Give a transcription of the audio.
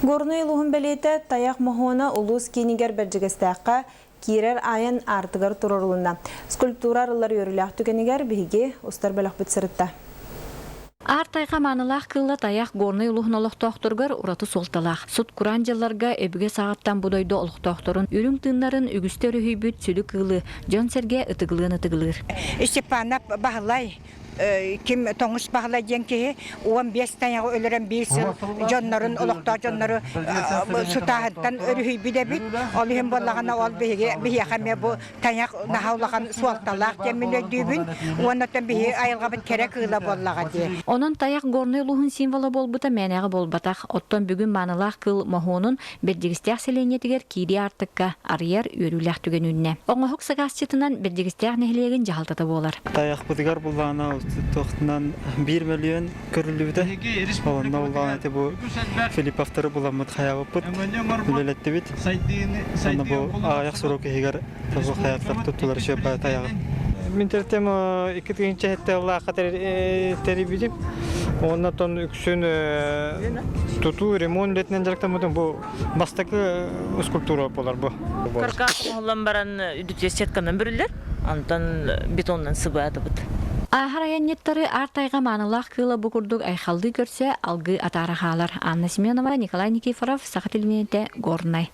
Горнай улууһун бэлиэтэ тайах моһуона улуус киинигэр Бэрдьигэстээххэ киирэр айан аартыгар туруорулунна. Скульптура арыллар үөрүүлээх түгэнигэр биһиги устар бөлөхпүт сырытта. Аар тайҕа маанылаах кыыла тайах Горнай улууһун олохтоохторугар ураты суолталаах. Сут-кураан дьылларга өбүгэ саҕаттан бу дойду олохтоохторун үрүҥ тыыннарын үгүстэ өрүһүйбүт сүдү кыылы дьон-сэргэ ытыгылыан ытыгылыыр. Степанов Баһылай ким Тоҥус Баһылай диэн киһи 15 тайаҕы өлөрөн биир сыл дьоннорун олохтоох дьоннору сутааһыттан өрүһүйбүт эбит. Ол иһин буоллаҕына ол биһиги биһиэхэ эмиэ бу тайах наһаа улахан суолталаах диэн мин өйдүүбүн. Уонна оттон биһи айылҕабыт кэрэ кыыла буоллаҕа дии. Онон тайах Горнай улууһун символа буолбута мээнэҕэ буолбатах. Оттон бүгүн маанылаах кыыл моһуонун Бэрдьигэстээх сэлиэнньэтигэр киирии аартыкка арыйар үөрүүлээх түгэн үүннэ. Оҥоһук сакаасчытынан Бэрдьигэстээх нэһилиэгин дьаһалтата буолар. Тайахпытыгар буллаҕына туохтунан биир мөлүйүөн көрүллүбүтэ. Онно буллаҕына ити бу Филипповтары буламмыт хайаабыппыт, үлэлэттибит. Онно бу аҕыйах срок иһигэр тобу хайаттар туттулар үчүгэй тайаҕы. Мин төртем 2 тыһыынча сыллаахха тэрийбитим. Уонна тон үксүн тутуу, ремонт үлэтинэн дьарыктаммытым. Бу бастакы скульптура буолар бу. Каркас оҥоһуллан баран үдүтүө сетканан бүрүллэр, онтон бетонунан сыбаатыбыт. Ааһар айанньыттары аар тайҕа маанылаах кыыла бу курдук айхаллыы көрсө, алгыы атаара хаалар. Анна Семенова, Николай Никифоров, Саха телевидениетэ, Горнай.